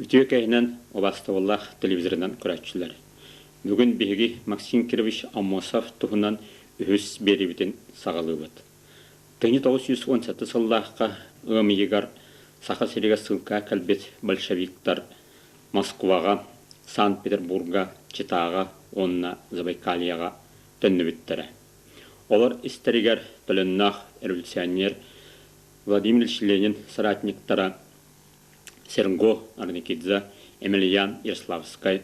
Үтүө кэһинэн убаастабыллаах телевизорынан көрөөччүлэр! Бүгүн биһиги Максим Кирович Аммосов туһунан үһүс биэриибитин саҕалыыбыт. Тыһыынча 917 сыллаахха ыам ыйыгар Саха сиригэр ссылкаҕа кэлбит большевиктар Москваҕа, Санкт-Петербурга, Читаҕа уонна Забайкальеҕа төннүбүттэрэ. Олор истэригэр төлөннөөх революционер Владимир Ильич Ленин соратниктара Серго Орджоникидзе, Емельян Ярославскай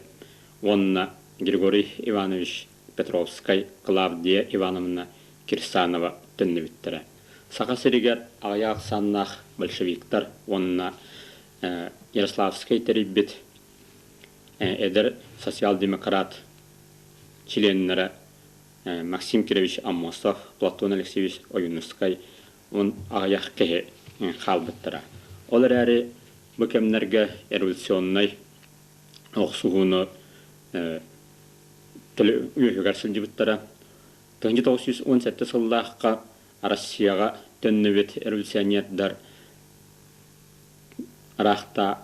уонна Григорий Иванович Петровскай, Клавдия Ивановна Кирсанова төннүбүттэрэ. Саха сиригэр аҕыйах ахсааннаах большевиктар уонна Ярославскай тэрийбит эдэр социал-демократ чилиэннэрэ Максим Кирович Аммосов, Платон Алексеевич Ойуунускай аҕыйах киһи хаалбыттара. Ол эрээри бу кэмнэргэ революционнай охсуһууну үөһүгэр сылдьыбыттара. 1917 сыллаахха Россияҕа төннүбүт революционердар ыраахта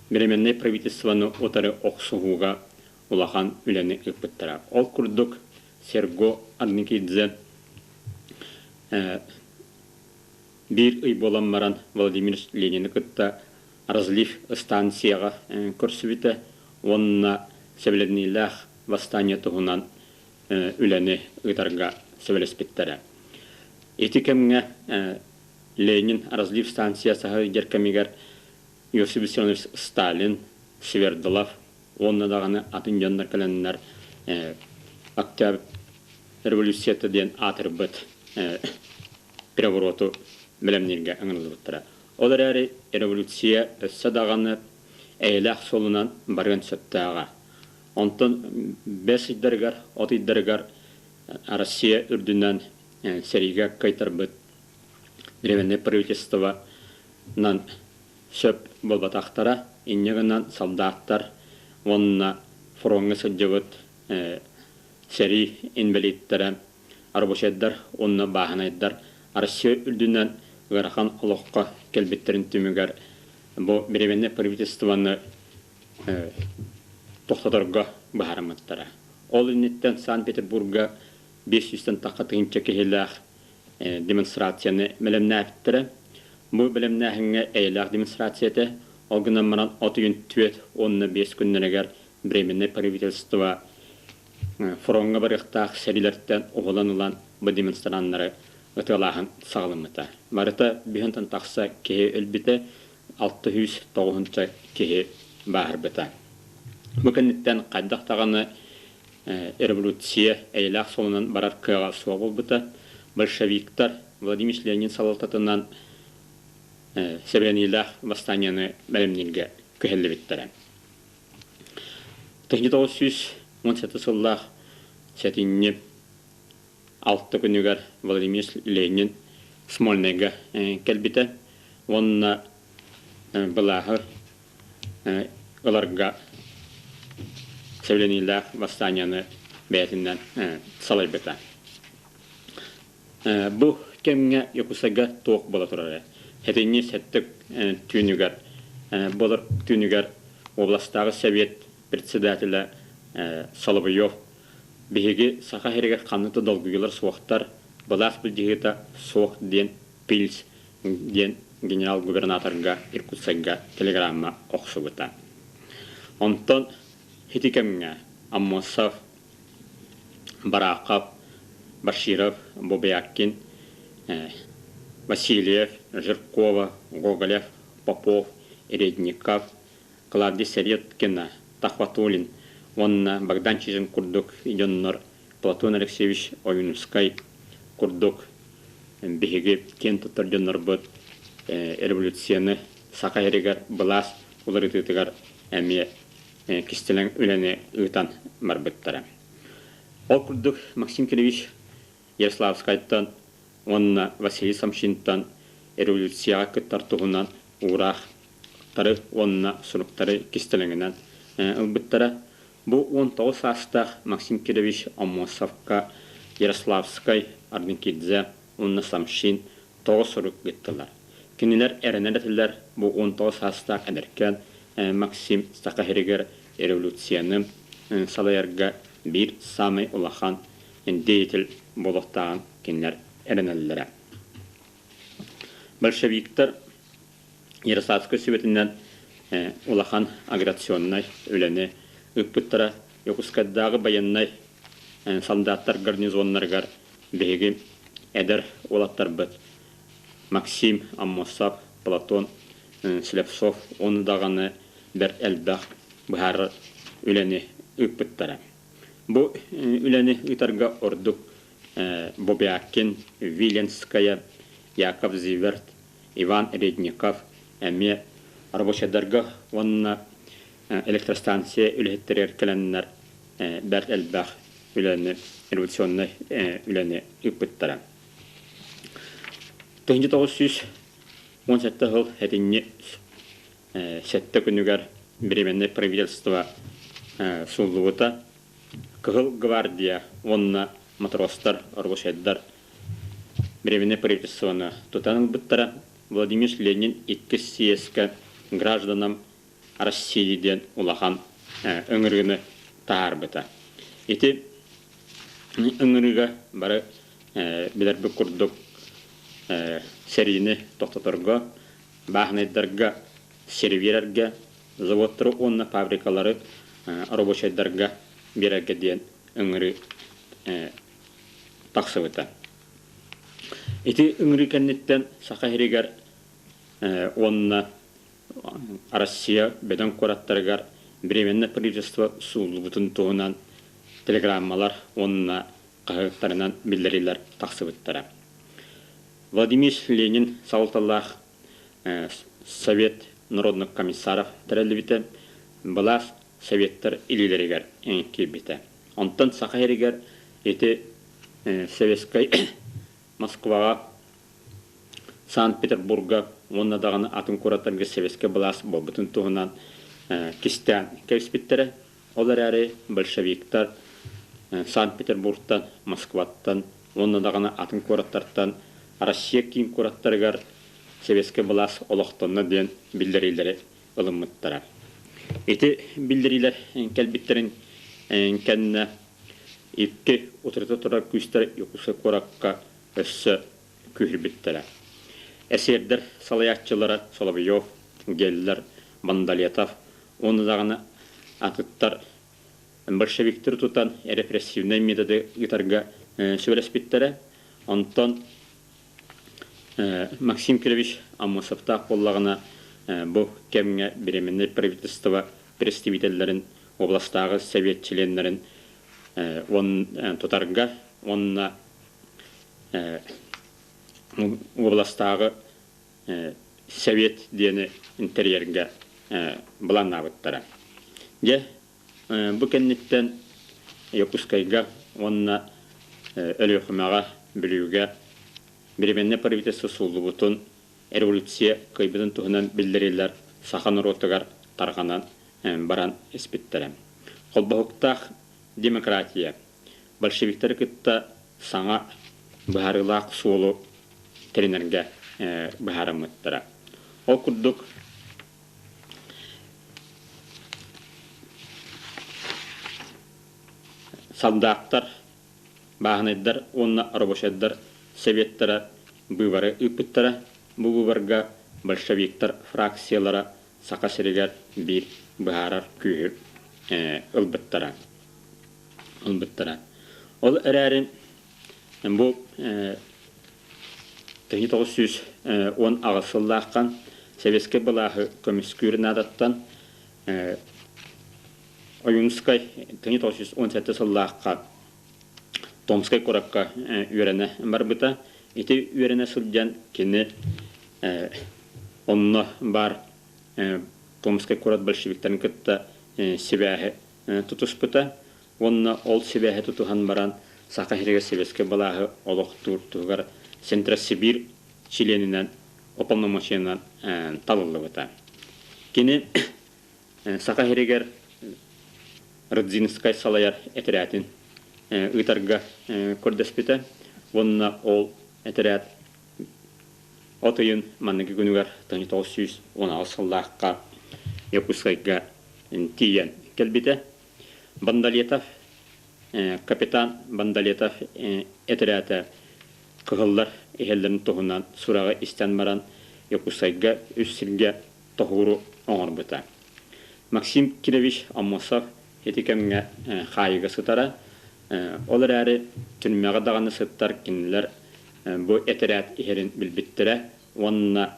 Временнай правительствоны утары охсуһууга улахан үлэни ыыппыттара. Ол курдук Серго Орджоникидзе биир ый буолан баран Владимир Ленини кытта Разлив станцияҕа көрсүбүтэ уонна сэбилэниилээх восстание туһунан үлэни ыытарга сөбүлэспиттэрэ. Ити кэмҥэ Ленин Разлив станция саһа кэмигэр Иосиф Виссарионович Сталин, Свердлов уонна даҕаны атын дьоннор кэлэннэр Октябрь революцията диэн аатырбыт перевороту бэлэмнииргэ ыҥырыллыбыттара. Ол эрээри революция өссө даҕаны эйэлээх суолунан барыан сөптөөҕө. Онтон бэс ыйдарыгар, от ыйдарыгар Россия үрдүнэн сэриигэ кыайтарбыт Временное правительствонан сөп буолбатахтара. Инньэ гынан солдаттар уонна фроҥҥа сылдьыбыт сэрии инбэлииттэрэ, рабочайдар уонна бааһынайдар Россия үрдүнэн ыарахан олоххо кэлбиттэрин түмүгэр бу Временное правительствоны тохтоторго быһаарыммыттара. Ол инниттэн Санкт-Петербурга 500-тэн тахха тыһыынча киһилээх демонстрацияны бэлэмнээбиттэрэ. Бу бэлэмнээһиҥҥэ эйэлээх демонстрация этэ. Ол гынан баран от ыйын 4 уонна 5 күннэригэр Временное правительство фроҥҥа барыахтаах сэриилэртэн уһулан ылан бу демонстраннары ытыалааһын саҕаламмыта. Барыта биһинтэн тахса киһи өлбүтэ, 609 киһи бааһырбыта. Бу кэнниттэн хайдах даҕаны революция эйэлээх суолунан барар кыаҕа суох буолбута. Большевиктар Владимир Ленин салалтатынан сэбилэниилээх восстаниены бэлэмнииргэ күһэллибиттэрэ. 1917 сыллаах сэтинньи 6 күнүгэр Владимир Ленин Смольныйга кэлбитэ уонна былааһы ыларга сэбилэниилээх восстаниены бэйэтинэн салайбыта. Бу кэмҥэ Якутскайга туох буола турара? Сэтинньи сэттэ түүнүгэр буолар түүнүгэр областааҕы совет председателэ Соловьев биһиги Саха сиригэр ханнык да долгуйуулар суохтар, былаас былдьаһыыта суох диэн Пильц диэн генерал-губернаторга Иркутскайга телеграмма охсубута. Онтон ити кэмҥэ Аммосов, Барахов, Баширов, Бубякин, Васильев, Жиркова, Гоголев, Попов, Редников, Клавдия Середкина, Тахватулин уонна Богдан Чижин курдук дьоннор Платон Алексеевич Ойуунускай курдук биһиги киэн туттар дьоннорбут революцияны Саха сиригэр былаас уларытыытыгар эмиэ кистэлэҥ үлэни ыытан барбыттара. Ол курдук Максим Кирович Ярославскайтан уонна Василий Самшинтан революцияҕа кыттар туһунан уураахтары уонна суруктары кистэлэҥинэн ылбыттара. Бу 19 саастаах Максим Кирович Аммосовка Ярославскай, Орджоникидзе уонна Самшин тоҕо сурук ыыттылар. Кинилэр эрэнэр этилэр бу 19 саастаах эдэркээн Максим Саха сиригэр революцияны салайарга биир саамай улахан деятель буолуохтааҕын кинилэр эрэнэллэрэ. Большевиктар Ярославскай сүбэтинэн улахан аграционнай үлэни ыыппыттара. Якутскайдааҕы байыаннай солдаттар гарнизоннарыгар биһиги эдэр уолаттарбыт Максим Аммосов, Платон Слепцов уонна даҕаны бэрт элбэх быһаарар үлэни ыыппыттара. Бу үлэни ыытарга ордук Бобякин, Виленская, Яков Зиверт, Иван Редников эмиэ рабочайдарга уонна электростанция үлэһиттэригэр кэлэннэр бэрт элбэх үлэни, революционнай үлэни ыыппыттара. 1917 сыл сэтинньи сэттэ күнүгэр Временное правительство сууллубута. Кыһыл гвардия уонна матростар, рабочайдар Временное правительствоны тутан ылбыттара. Владимир Ленин иккис съезкэ гражданам России диэн улахан ыҥырыыны таһаарбыта. Ити ыҥырыыга бары билэрбит курдук сэриини тохтоторго, бааһынайдарга сири биэрэргэ, заводтары уонна фабрикалары рабочайдарга биэрэргэ диэн ыҥырыы тахсыбыта. Ити ыҥырыы кэнниттэн Саха сиригэр уонна Россия бөдөҥ куораттарыгар Временное правительство сууллубутун туһунан телеграммалар уонна хаһыаттарынан биллэриилэр тахсыбыттара. Владимир Ленин салалталаах Совет народных комиссаров тэриллибитэ, былаас Советтар илиилэригэр киирбитэ. Онтон Саха сиригэр ити Советскай Москваҕа, Санкт-Петербурга уонна даҕаны атын куораттарга советскай былаас буолбутун туһунан кистээн кэбиспиттэрэ. Ол эрээри большевиктар Санкт-Петербургтан, Москваттан уонна даҕаны атын куораттартан Россия киин куораттарыгар советскай былаас олохтонно диэн биллэриилэри ылыммыттара. Ити биллэриилэр кэлбиттэрин кэннэ икки утарыта турар күүстэр Якутскай куоракка өссө күүһүрбүттэрэ. Эсиэрдэр салайааччылара Соловьев, Геллер, Бондалетов уонна даҕаны атыттар большевиктары тутан репрессивнай методы ыытарга сүбэлэспиттэрэ. Онтон Максим Кирович Аммосовтаах буоллаҕына бу кэмҥэ Временное правительство представителлэрин областааҕы совет чилиэннэрин тутарга уонна областааҕы совет диэни интерьергэ былааннаабыттара. Дьэ, бу кэнниттэн Якутскайга уонна Өлүөхүмэҕэ, Бүлүүгэ Временное правительство сууллубутун, революция кыайбытын туһунан биллэрилэр саха норуотугар тарҕанан баран испиттэрэ. Холбоһуктаах демократия большевиктары кытта саҥа быһаарыылаах суолу тэринэргэ быһаарыммыттара. Ол курдук солдаттар, бааһынайдар уонна рабочайдар советтара быыбары ыыппыттара. Бу быыбарга большевиктар фракциялара Саха сиригэр биир быһаарар күүһү ылбыттара. Ылбыттара. Ол эрээри бу 1918 сыллаахха Советскай былааһы көмүскүүр наадаттан Ойуунускай 1917 сыллаахха Томскай куоракка үөрэнэ барбыта. Ити үөрэнэ сылдьан кини онно баар Томскай куорат большевиктарын кытта сибээһи тутуспута уонна ол сибээһи тутуһан баран Саха сиригэр советскай былааһы олохтуур туһугар Центросибирь чилиэнинэн уполномоченнан талыллыбыта. Кини Саха сиригэр Рыдзинскай салайар этэрээтин ыытарга көрдөспүтэ уонна ол этэрээт от ыйын манныгы күнүгэр 1918 сыллаахха Якутскайга тиийэн кэлбитэ. Бандалетов, капитан Бандалетов этэрээтэ кыһыллар иһэллэрин туһунан сураҕы истэн баран Якутскайга үс сиргэ тоһууру оҥорбута. Максим Кирович Аммосов ити кэмҥэ хаайыыга сытара. Ол эрээри түрмэҕэ даҕаны сыттар кинилэр бу этэрээт иһэрин билбиттэрэ уонна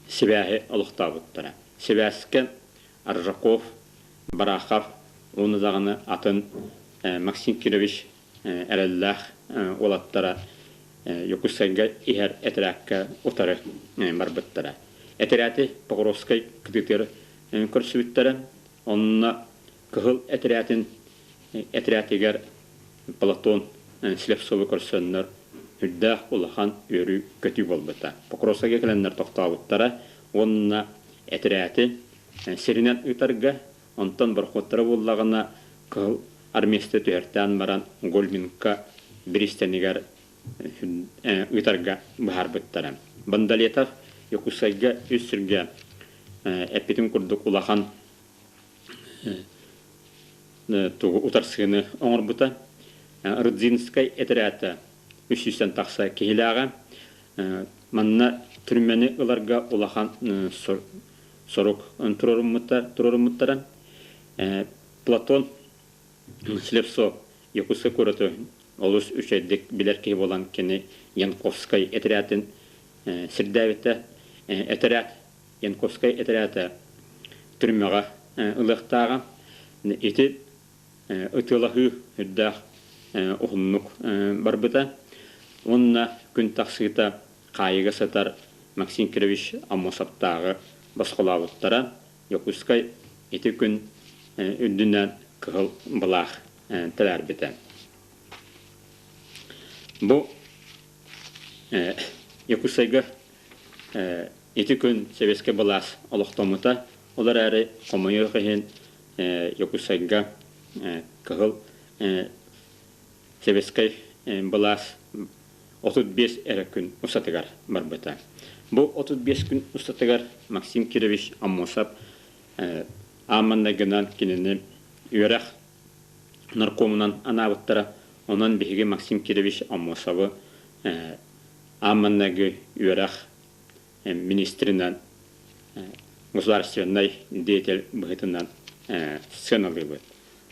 сибээһи олохтообуттара. Сибээскэ Аржаков, Барахов уонна даҕаны атын Максим Кирович эрэллээх уолаттара Якутскайга иһэр этэрээккэ утары барбыттара. Этэрээти Покровскай кытыытыгар көрсүбүттэрэ. Онно Кыһыл этэрээтин этэрээтигэр Платон Слепцовы көрсөннөр үрдээх улахан үөрүү-көтүү буолбута. Покровскайга кэлэннэр тохтообуттара уонна этэрээти сиринэн ыытарга, онтон борохуоттара буоллаҕына Кыһыл армейскай түһэртээн баран Гольминка бириистэнигэр ыытарга быһаарбыттара. Бандалетов Якутскайга үс сиргэ эппитим курдук улахан тугу утарсыыны оҥорбута. Рудзинскай этэрээтэ үс сүүстэн тахса киһилээҕэ. Манна түрмэни ыларга улахан сорук туруоруммуттара. Платон Слепцов Якутскай куораты олус үчүгэйдик билэр киһи буолан кини Янковскай этэрээтин сирдээбитэ. Этэрээт Янковскай этэрээтэ түрмэҕэ ылыахтааҕа. Ити ытыалаһыы үрдээх уһуннук барбыта. Уонна күн тахсыыта хаайыыга сытар Максим Кирович Аммосовтааҕы босхолообуттара. Дьокуускай ити күн үрдүнэн кыһыл былаах тэлээрбитэ. Бу Якутскайга ити күн сэбиэскэй былаас олохтоммута. Ол эрээри, хомойуох иһин, Якутскайга кыһыл сэбиэскэй былаас 35 эрэ күн устатыгар барбыта. Бу 35 күн устатыгар Максим Кирович Аммосов аан маҥнайгынан кинини үөрэх наркомунан анаабыттара. Онон биһиги Максим Кирович Аммосовы аан маҥнайгы үөрэх министринэн государственнай деятель быһыытынан сыаналыыбыт.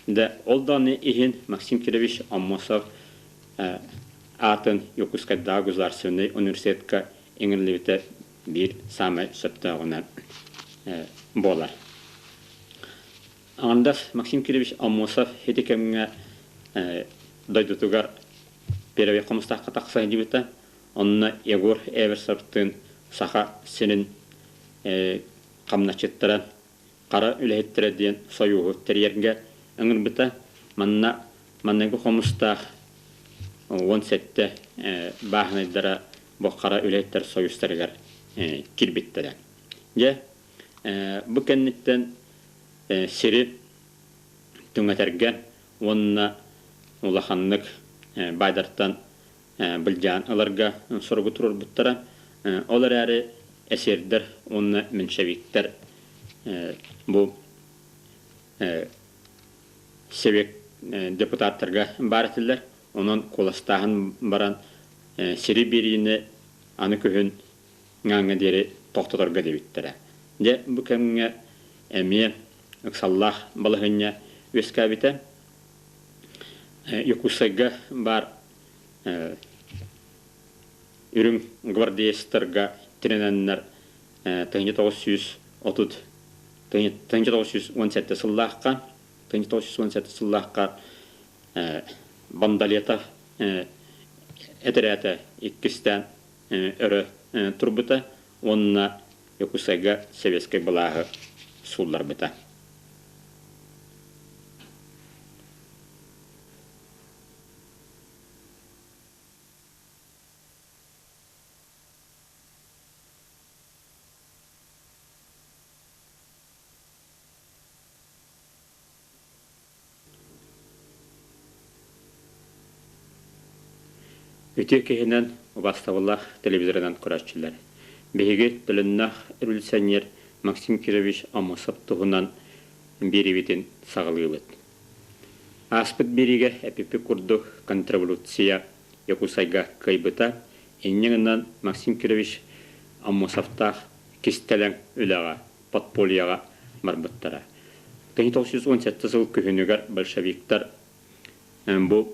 Да, ол даҕаны иһин Максим Кирович Аммосов аатын Якутскайдааҕы государственнай университетка иҥэриллибитэ биир саамай сөптөөҕүнэн буолар. Аҥардас Максим Кирович Аммосов ити кэмҥэ дойдутугар Первый хомустаахха тахса сылдьыбыта. Онно Егор Эверсовтыын Саха сирин хамначчыттара, хара үлэһиттэрэ диэн сойууһу тэрийэргэ ыҥырбыта. Манна маҥнайгы хомустаах 17 бааһынайдара бу хара үлэһиттэр сойуустарыгар киирбиттэрэ. Дьэ, бу кэнниттэн сири түҥэтэргэ уонна улаханнык баайдартан былдьаан ыларга соругу туруорбуттара. Ол эрээри эсердэр уонна меньшевиктэр бу Совет депутаттарга баар этилэр. Онон куоластааһын баран сири биэриини аны күһүн ҥааҥҥа диэри тохтоторго диэбиттэрэ. Дьэ, бу кэмҥэ эмиэ ыксаллаах балаһыанньа үөскээбитэ. Якутскайга баар үрүҥ гвардеецтарга тирэнэннэр 1930 1917 сыллаахха 1917 сыллаахха Бандалетов этэрээтэ иккистээн өрө турбута уонна Якутскайга сэбиэскэй былааһы суулларбыта. Үтүө киһинэн убаастабыллаах телевизорынан көрөөччүлэр. Биһиги төлөннөөх революционер Максим Кирович Аммосов туһунан биэриибитин саҕалыыбыт. Ааспыт биэриигэ эпиппит курдук контрреволюция Якутскайга кыайбыта. Инньэ гынан Максим Кирович Аммосовтаах кистэлэҥ үлэҕэ, подпольеҕа барбыттара. 1917 сыл күһүнүгэр большевиктар бу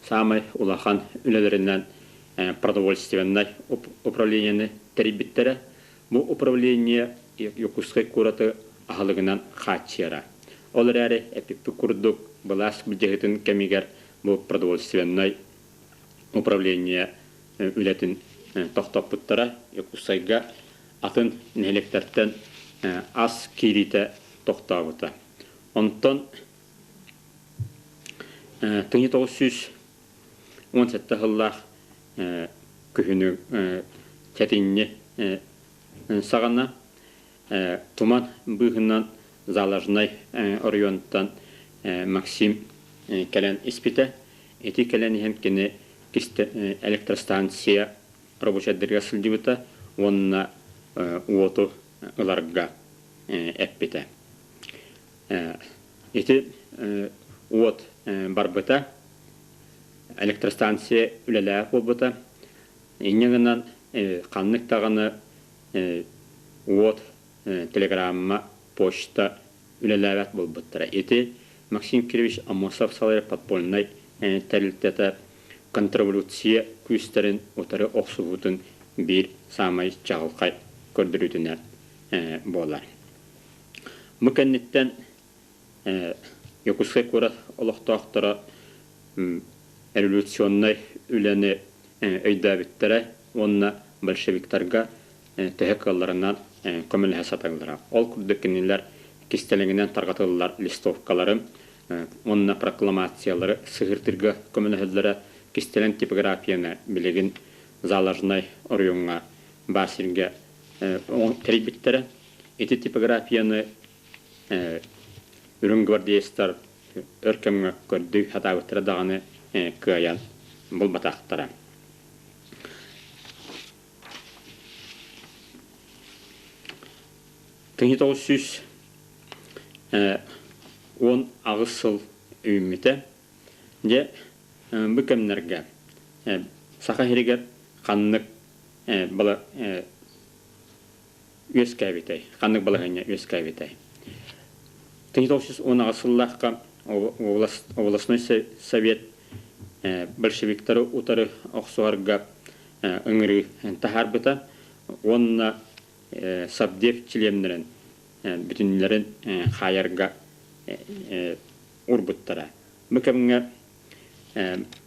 саамай улахан үлэлэринэн продовольственнай управлениены тэрийбиттэрэ. Бу управление Якутскай куораты аһылыгынан хааччыйара. Ол эрээри эпиппит курдук былаас былдьаһыытын кэмигэр бу продовольственнай управление үлэтин тохтоппуттара. Якутскайга атын нэһилиэктэртэн ас киириитэ тохтообута. Онтон 1917 сыллаах күһүнү сэтинньи саҕана туман быыһынан Залажнай оройуонтан Максим кэлэн испитэ. Ити кэлэн иһэн кини электростанция рабочайдарыгар сылдьыбыта уонна уоту ыларга эппитэ. Ити уот барбыта, электростанция үлэлээх буолбута. Инньэ гынан ханнык даҕаны уот, телеграмма, почта үлэлээбэт буолбуттара. Ити Максим Кирович Аммосов салайар подпольнай тэрилтэтэ контрреволюция күүстэрин утары охсуһуутун биир саамай чаҕылхай көрдөрүүтүнэн буолар. Бу кэнниттэн Якутскай куорат олохтоохторо революционнай үлэни өйдөөбүттэрэ уонна большевиктарга төһө кыалларынан көмөлөһө сатыыллара. Ол курдук кинилэр кистэлэҥинэн тарҕатыллар листовкалары уонна прокламациялары сыһыыртыырга көмөлөһөллөрө, кистэлэҥ типографияны билигин Заложнай оройуоҥҥа баар сиргэ тэрийбиттэрэ. Ити типографияны үрүҥ гвардеецтар өр кэмҥэ көрдүү сатаабыттара даҕаны кыайан булбатахтара. 1918 сыл үүммүтэ. Дьэ, бу кэмнэргэ Саха сиригэр ханнык бала үөскээбитэй, ханнык балаһыанньа үөскээбитэй? 1918 сыллаахха областной совет большевиктары утары охсуһарга ыҥырыы таһаарбыта уонна Совдеп чилиэннэрин бүтүннэрин хаайарга уурбуттара. Бу кэмҥэ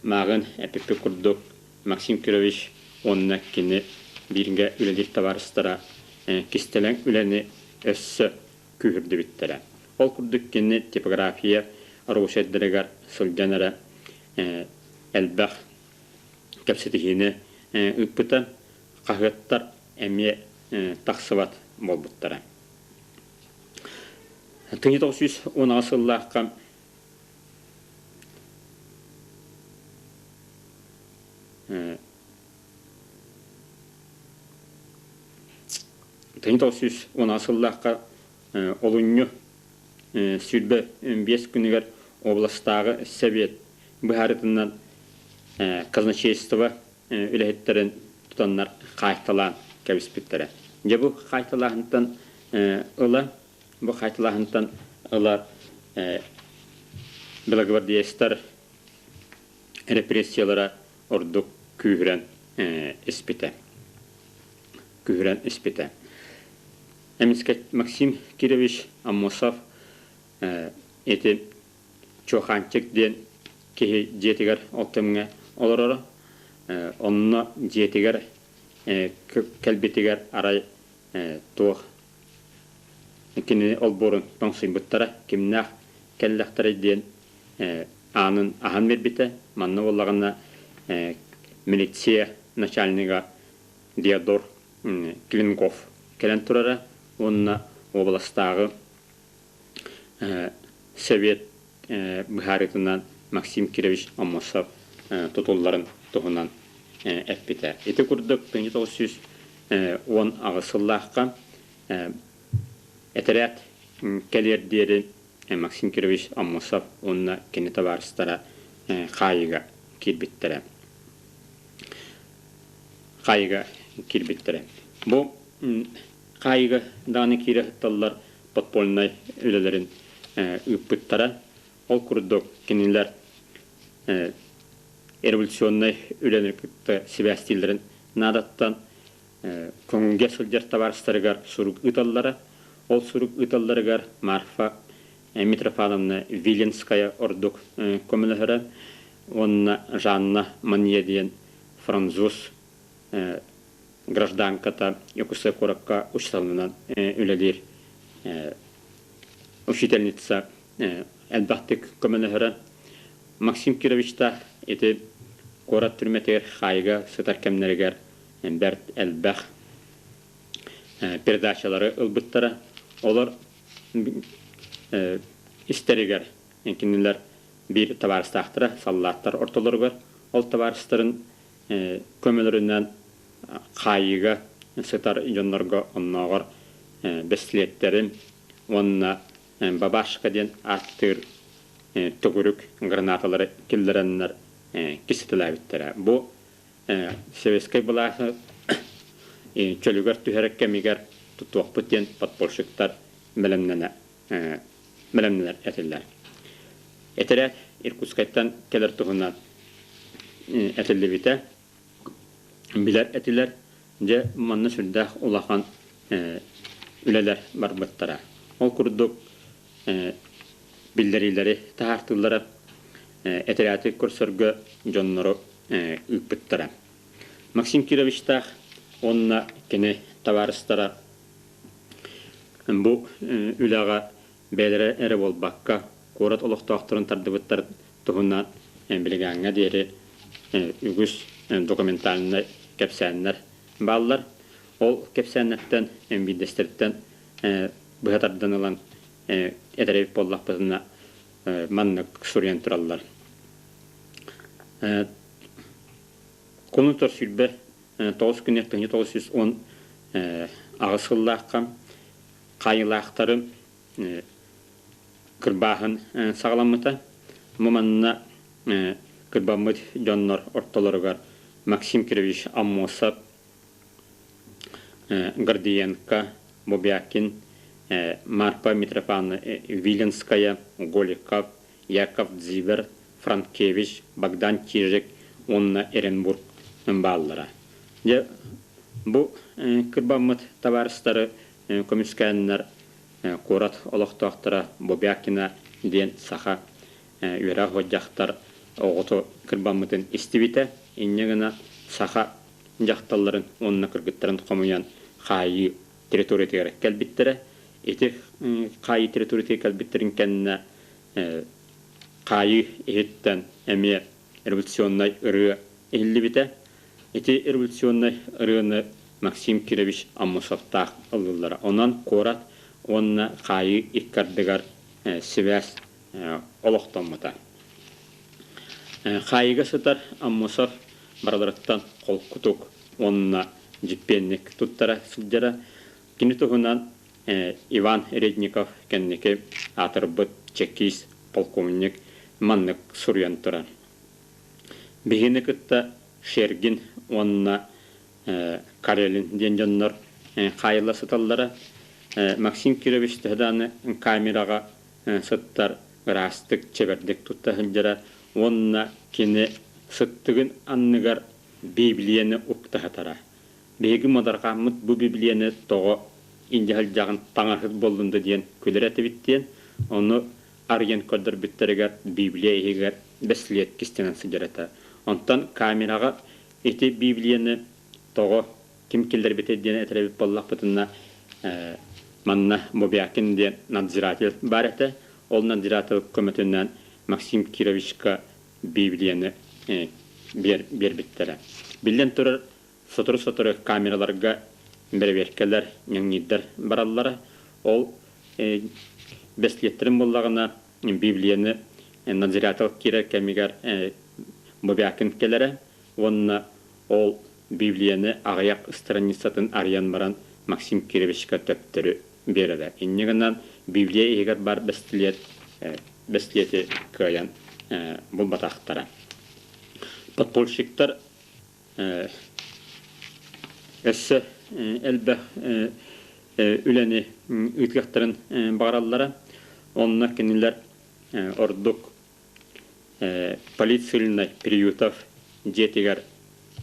мааҕын эппиппит курдук Максим Кирович уонна кини бииргэ үлэлиир табаарыстара кистэлэҥ үлэни өссө күүһүрдүбүттэрэ. Ол курдук кини типография рабочайдарыгар сылдьан эрэ элбэх кэпсэтиһиини ыыппыта, хаһыаттар эмиэ тахсыбат буолбуттара. 1918 сыллаахха 1910 сыллаахха олунньу 25 күнүгэр областааҕы Совет быһаарытынан казначейство үлэһиттэрин тутаннар хаайталаан кэбиспиттэрэ. Дьэ бу хаайталааһынтан ыла бу хаайталааһынтан ыла белогвардеецтар репрессиялара ордук күүһүрэн испитэ. Күүһүрэн испитэ. Эмискэ Максим Кирович Аммосов ити Чуохаанчык диэн киһи дьиэтигэр ол кэмҥэ олороро. Онно дьиэтигэр кэлбитигэр арай туох кинини олбуорун тоҥсуйбуттара, кимнээх кэллэхтэрэй диэн аанын аһан биэрбитэ. Манна буоллаҕына милиция начальнига Диодор Клинков кэлэн турара уонна уобаластааҕы Совет быһаарыытынан Максим Кирович Аммосов тутулларын туһунан эппитэ. Ити курдук 1918 сыллаахха. Этэрээт кэлиэр диэри Максим Кирович Аммосов уонна кини табаарыстара хаайыыга киирбиттэрэ. Хаайыыга киирбиттэрэ. Бу хаайыыга даҕаны киирэ сытталлар подпольнай үлэлэрин ыыппыттара. Ол курдук кинилэр революционнай үлэни кытта сибээстииллэрин наадаттан көҥүлгэ сылдьар табаарыстарыгар сурук ыыталлара. Ол сурук ыыталларыгар Марфа Митрофановна Виленская ордук көмөлөһөрө уонна Жанна Манье диэн француз гражданката Якутскай куоракка учууталынан үлэлиир учительница элбэхтик көмөлөһөрө. Максим Кировичтаах ити куорат түрмэтигэр хаайыга сытар кэмнэригэр бэрт элбэх передачалары ылбыттара. Олор истэригэр кинилэр биир табаарыстаахтара саллааттар ортолоругар. Ол табаарыстарын көмөлөрүнэн хаайыыга сытар дьоннорго оннооҕор бэстилиэттэрин уонна бабашка диэн ааттыыр төгүрүк гранаталары киллэрэннэр кисэтэлээбиттэрэ. Бу Советскай былааһы чөлүгэр түһэрэр кэмигэр тутуохпут диэн подпольщиктар бэлэмнэнэ бэлэмнэнэр этилэр. Этэрээт Иркутскайтан кэлэр туһунан этиллибитэ. Билэр этилэр. Дьэ, манна сүрдээх улахан үлэлэр барбыттара. Ол курдук биллэриилэри таһаартыыллара, этэрээти көрсөргө дьоннору ыыппыттара. Максим Кировичтаах уонна кини табаарыстара бу үлэҕэ бэйэлэрэ эрэ буолбакка, куорат олохтоохторун тардыбыттар туһунан билигээҥҥэ диэри үгүс документальнай кэпсээннэр бааллар. Ол кэпсээннэртэн биирдэстэриттэн быһа тардан ылан этэр эбит буоллахпытына маннык суруйан тураллар. Кулун 129 күнү 1918 сыллаахха хаайыылаахтары кырбааһын саҕаламмыта. Бу манна кырбаммыт дьоннор ортолоругар Максим Кирович Аммосов, Гордиенко, Бубякин, Марпа Митрофановна Виленская, Голиков, Яков Дзивер, Франкевич, Богдан Чижик уонна Эренбург бааллара. Дьэ, бу кырбаммыт табаарыстары көмүскээннэр куорат олохтоохторо Бубякина диэн саха үөрэх дьахтар оҕото кырбаммытын истибитэ. Инньэ гына саха дьахталларын уонна кыргыттарын хомуйан хаайыы территориятыгар кэлбиттэрэ. Ити хаайыы территориятыгар кэлбиттэрин кэннэ хаайыы иһиттэн эмиэ революционнай ырыа иһиллибитэ. Ити революционнай ырыаны Максим Кирович Аммосовтаах ыллыллара. Онон куорат уонна хаайыы икки ардыгар сибээс олохтоммута. Хаайыыга сытар Аммосов барыларыттан холкутук уонна дьиппиэнник туттара сылдьара. Кини туһунан Иван Редников кэнники аатырбыт чекист полковник маннык суруйан турар. Биһигини кытта Шергин уонна Карелин диэн дьоннор хаайылла сыталлара. Максим Кирович төһө даҕаны камераҕа сыттар ыраастык, чэбэрдик тутта сылдьара уонна кини сыттыгын анныгар Библияны уктаһатара. Биһиги муодарҕааммыт бу Библияны тоҕо илдьэ сылдьаҕын таҥаһыт буоллун да диэн күлэр этибит диэн, ону арыйан көрдөрбүттэригэр Библия иһигэр бэстилиэт кистэнэн сылдьар этэ. Онтон камераҕа ити Библияны тоҕо ким киллэрбитэй диэн этэр эбит буоллахпытына, манна Бубякин диэн надзиратель баар этэ. Ол надзиратель көмөтүнэн Максим Кировичка Библияны биэрбиттэрэ. Биллэн турар, сотору-сотору камераларга бэрэбиэркэлэр, ньаҥныырдар бараллара. Ол бэстилиэттэрин буллаҕына, Библияны надзиратель киирэр кэмигэр Бубякин кэлэрэ уонна ол Библияны аҕыйах страницатын арыйан баран Максим Кировичка төптөрү биэрэрэ. Инньэ гынан Библия иһигэр баар бэстилиэт бэстилиэти кыайан булбатахтара. Подпольщиктар өссө элбэх үлэни ыытыахтарын баҕараллара. Онно кинилэр ордук Политсыльнай Приютов дьиэтигэр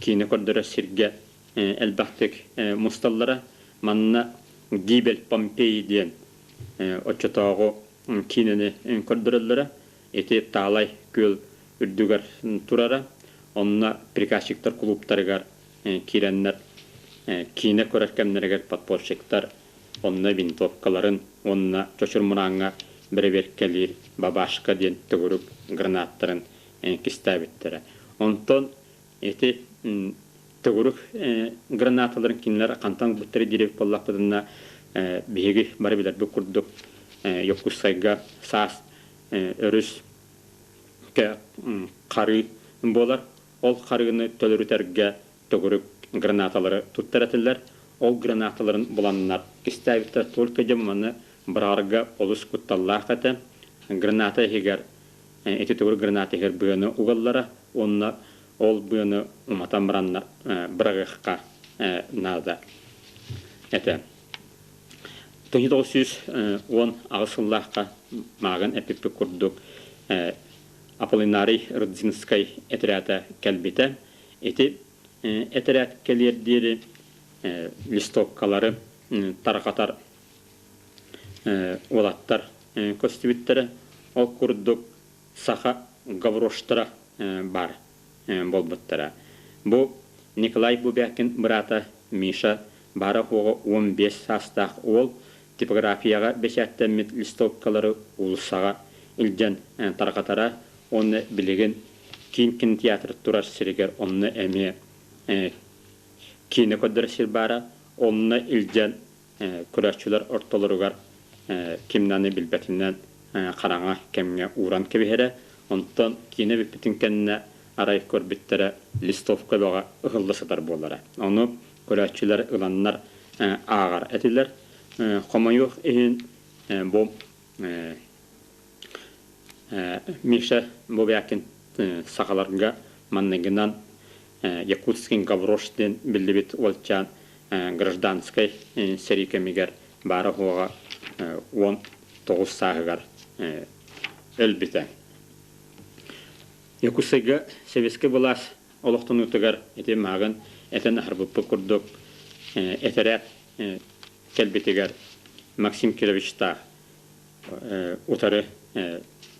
киинэ көрдөрөр сиргэ элбэхтик мусталлара. Манна Гибель Помпеи диэн оччотооҕу киинэни көрдөрөллөрө. Ити Таалай күөл үрдүгэр турара. Онно приказчиктар кулууптарыгар киирэннэр киинэ көрөр кэмнэригэр подпольщиктар онно винтовкаларын уонна чочур мурааҥҥа бэрэбиэркэлиир бабашка диэн төгүрүк гранаттарын кистээбиттэрэ. Онтон ити төгүрүк гранаталарын кинилэр хантан ылбыттара диир буоллахпытына, биһиги бары билэрбит курдук, Якутскайга саас өрүс харыы буолар. Ол харыыны төлөрүтэргэ төгүрүк гранаталары туттар этилэр. Ол гранаталарын буланнар кистээбиттэр. Только дьэ маны быраҕарга олус кутталлаах этэ. Граната иһигэр ити төгүрүк граната иһигэр быаны угаллара уонна ол быаны уматан бараннар быраҕыахха наада этэ. 1918 сыллаахха мааҕын эппиппит курдук Аполлинарий Рудзинскай этэрээта кэлбитэ. Ити этэрээт кэлиэр диэри листовкалары тарҕатар уолаттар көстүбүттэрэ. Ол курдук саха гавроштара баар буолбуттара. Бу Николай Бубякин быраата Миша баара-суоҕа 15 саастаах уол типографияҕа бэчээттэммит листовкалары уулуссаҕа илдьэн тарҕатара уонна билигин киин кинотеатр турар сиригэр онно эмиэ киинэ көрдөрөр сир баара, онно илдьэн көрөөччүлэр ортолоругар ким даҕаны билбэтинэн хараҥа кэмҥэ ууран кэбиһэрэ. Онтон киинэ бүппүтүн кэннэ арай көрбүттэрэ листовка бөҕө ыһылла сытар буолара. Ону көрөөччүлэр ыланнар ааҕар этилэр. Хомойуох иһин бу Миша Бубякин сахаларга манныгынан Якутский Гаврош диэн биллибит уолчаан гражданскай сэрии кэмигэр баара-суоҕа 19 сааһыгар өлбүтэ. Якутскайга сэбиэскэй былаас олохтонуутугар ити мааҕын этэн аһарбыппыт курдук этэрээт кэлбитигэр Максим Кировичтаах утары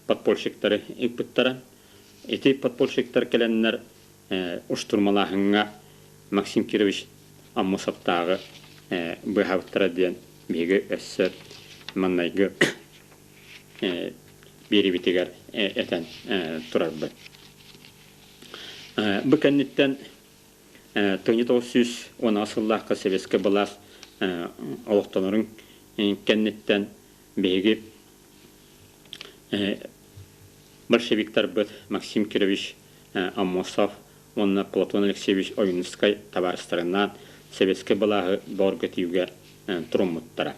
подпольщиктары ыыппыттара. Ити подпольщиктар кэлэннэр уштурмалааһыҥҥа Максим Кирович Аммосовтааҕы быыһаабыттара диэн биһиги өссө маннайгы биэриибитигэр этэн турарбыт. Бу кэнниттэн 1910 сыллаахха сэбиэскэй былаас олохтонорун кэнниттэн биһиги большевиктарбыт Максим Кирович Аммосов уонна Платон Алексеевич Ойуунускай табаарыстарынаан сэбиэскэй былааһы бөҕөргөтүүгэ туруммуттара.